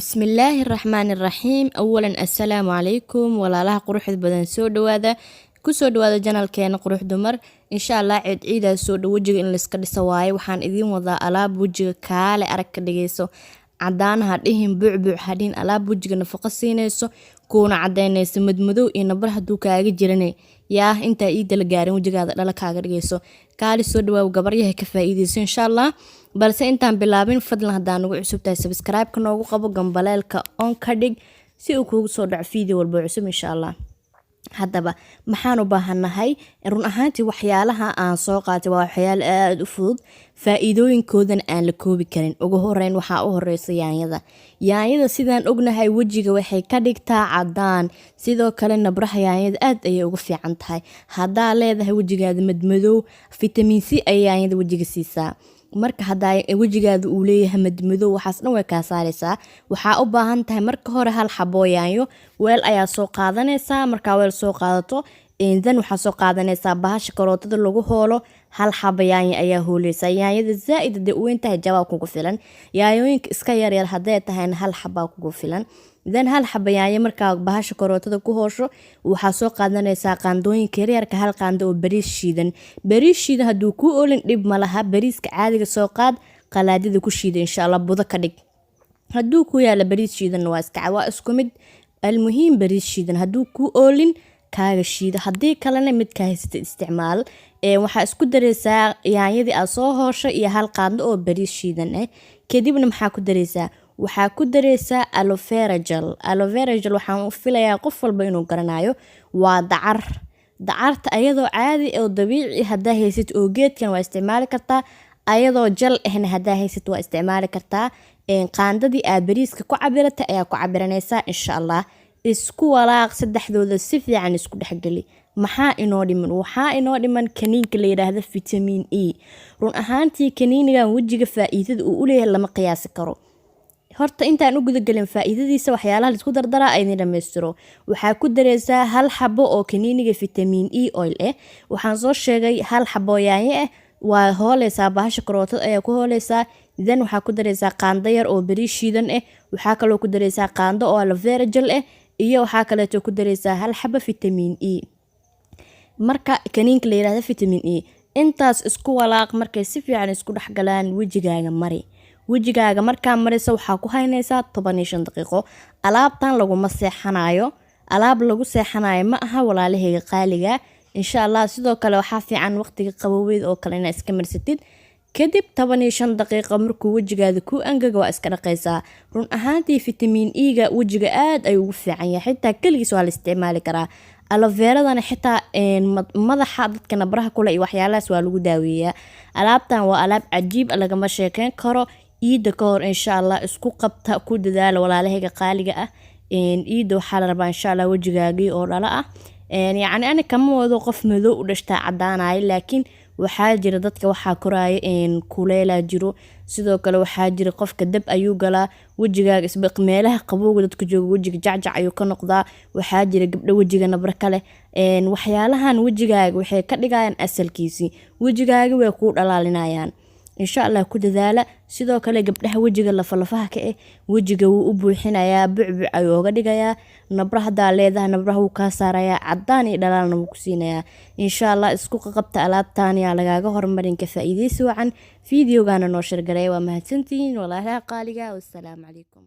Bismillaahi raxmaani raxiim. Awalan, assalaamu calaykum walaalaha quruxda badan, soo dhawaada, kusoo dhawaada channelkeena Qurux Dumar. Insha Allah ciid ciidaa soo dhow, wejiga in layska dhiso waaye. Waxaan idiin wadaa alaab wejiga kaale arag ka dhigayso, cadaan ha dhihin, bucbuc ha dhihin, alaab wejiga nafaqo siinayso, kuuna cadaynayso, madmadow iyo nabar hadduu kaaga jiran yaa intaa iida la gaarin wejigaada dhala kaaga dhigayso. Kaali soo dhawaaw, gabaryaha ka faa'iideyso insha Allah. Balse intaan bilaabin, fadlan haddaa nagu cusub tahay, subscribe-ka noogu qabo, gambaleelka on ka dhig si uu kuugu soo dhaco video walba cusub insha Allah. Haddaba maxaan u baahannahay? Run ahaantii waxyaalaha aan soo qaatay waa waxyaalo aada u fudud, faa-iidooyinkoodana aan la koobi karin. Ugu horeyn waxaa u horeysa yaanyada. Yaanyada sidaan ognahay wejiga waxay ka dhigtaa cadaan, sidoo kale nabraha yaanyada aad ayay uga fiican tahay. Haddaa leedahay wejigaada madmadow, vitamin C ayay yaanyada wejiga siisaa. Marka hadaa wejigaada uu leeyahay madmadow, waxaas dhan way kaa saareysaa. Waxaa u baahan tahay marka hore hal xaboo yaanyo. Weel ayaa soo qaadanaysaa. Markaa weel soo qaadato, dan waxaa soo qaadanaysaa bahasha karootada lagu hoolo. Hal xaba yaanyo ayaa hooleysaa. Yaanyada zaa-id haday u weyn tahay, jabaa kugu filan. Yaanyooyinka iska yaryar hadday tahayna, hal xabaa kugu filan. Dan hal xaba yaanyo markaa bahasha karootada ku hoosho, waxaa soo qaadanaysaa qaandooyinka yaryarka, hal qaando oo bariis shiidan. Bariis shiidan hadduu kuu olin, dhib ma laha, bariiska caadiga soo qaad, qalaadida ku shiida insha Allah, budo ka dhig. Hadduu ku yaala bariis shiidanna waa iska waa isku mid. Almuhiim, bariis shiidan hadduu kuu oolin, kaaga shiida, haddii kalena midkaa haysatid isticmaal. Waxaa isku dareysaa yaanyadii aad soo hooshay iyo hal qaando oo bariis shiidan ah. Kadibna maxaa ku dareysaa? Waxaa ku dareysaa aloe vera gel. Aloe vera gel waxaan u filayaa qof walba inuu garanayo, waa dacar. Dacarta ayadoo caadi oo dabiici haddaa haysid oo geedkan, waa isticmaali kartaa. Ayadoo gel ahna haddaa haysid, waa isticmaali kartaa. Qaandadii aad bariiska ku cabiratay ayaa ku cabiranaysaa insha Allah. Isku walaaq saddexdooda, si fiican isku dhexgeli. Maxaa inoo dhiman? Waxaa inoo dhiman kaniinka la yidhaahdo vitamin E. Run ahaantii kaniinigan wejiga faa-iidada uu uleeyahay lama qiyaasi karo. Horta intaan u gudagelin faa-iidadiisa, waxyaalaha laisku dardaraa aydin dhammaystiro. Waxaa ku dareysaa hal xabo oo kaniiniga vitamin E oil ah. Waxaan soo sheegay hal xabo yaanyo ah, waa hooleysaa, bahasha karootada ayaa ku hooleysaa. Then waxaa ku dareysaa qaando yar oo bariis shiidan ah. Waxaa kaloo ku dareysaa qaando oo aloe vera gel ah, iyo waxaa kaleeto ku dareysaa hal xabo vitamin E, marka kaniinka la yiraahdo vitamin E. Intaas isku walaaq. Markay si fiican isku dhexgalaan, wejigaaga mari. Wejigaaga markaa maraysa, waxaa ku haynaysaa 15 daqiiqo. Alaabtan laguma seexanayo, alaab lagu seexanayo ma aha, walaalahayga qaaliga insha Allah. Sidoo kale waxaa fiican waqtiga qaboweyd oo kale inaa iska marsatid. Kadib 15 daqiiqo markuu wejigaada ku angaga, waa iska dhaqaysaa. Run ahaantii vitamin E-ga wejiga aad ayuu ugu fiican yahay, xitaa keligiis waa la isticmaali karaa. Aloe veradana xitaa madaxa dadka nabraha kule iyo waxyaalahaas waa lagu daaweeyaa. Alaabtan waa alaab cajiib, lagama sheekeyn karo. Iida ka hor insha Allah isku qabta, ku dadaala, walaalahayga qaaliga ah. Iida waxaa la rabaa insha Allah wejigaagii oo dhalo ah. Yacni ani kama wado qof madow u dhashtaa cadaanaya, laakiin waxaa jira dadka waxaa koraaya kuleelaa jiro. Sidoo kale waxaa jira qofka dab ayuu galaa wejigaaga isba, meelaha qabowga dadka jooga wejiga jacjac ayuu ka noqdaa. Waxaa jira gabdho wejiga nabro kale. Waxyaalahan wejigaaga waxay ka dhigayaan asalkiisii, wejigaaga way kuu dhalaalinayaan insha Allah, ku dadaala. Sidoo kale gabdhaha wejiga lafalafaha ka ah, wejiga wuu u buuxinayaa, bucbuc ayuu oga dhigayaa. Nabra hadaa leedahay, nabraha wuu kaa saarayaa, cadaan iyo dhalaalna wuu ku siinayaa insha Allah. Isku qaqabta alaabtan, yaa lagaaga hormarin, ka faa-iideysi wacan. Videogana noo share gareeya. Waa mahadsantihiin walaalaha qaaliga. Wassalaamu calaykum.